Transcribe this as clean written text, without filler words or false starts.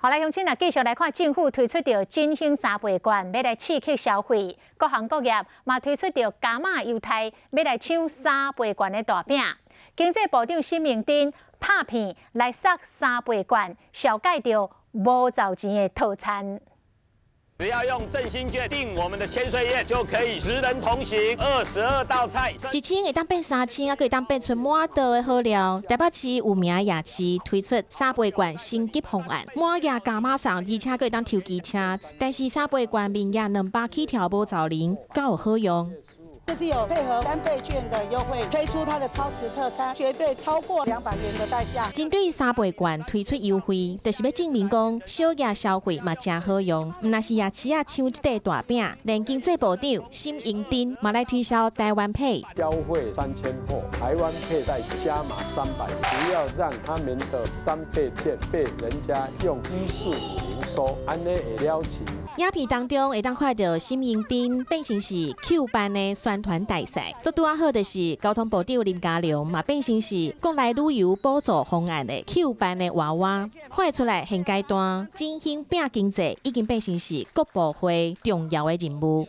好來，鄉親啊，繼續來看政府推出著振興三倍券，欲來刺激消費，各行各業嘛推出著加碼優待，欲來搶三倍券的大餅。經濟部長沈榮津拍片來殺三倍券，紹介著無找錢的套餐。只要用振興券訂我們的千歲宴，就可以十人同行，22道菜。1000會當變3000，猶閣會當變出滿桌的好料。台北市有名的夜市推出三倍券升級方案，滿額加碼送，而且閣會當抽機車。但是三倍券面額200起跳無找零，敢有好用？這次有配合三倍券的優惠，推出它的超值特餐，絕對超過200元的代價。針對三倍券推出優惠，就是欲證明講小額消費嘛誠好用。毋但是夜市仔搶這塊大餅，連經濟部長沈榮津嘛來推銷台灣 Pay。消費3000後，台灣 Pay 再加碼300，不要讓他們的三倍券被人家用1450收，按呢會了錢。影片當中會當看著沈榮津變成是 Q 版的宣傳大使，做拄仔好就是交通部長林佳龍嘛變成是國內旅遊補助方案的 Q 版的娃娃，看會出來現階段振興拼經濟已經變成是各部會重要的任務。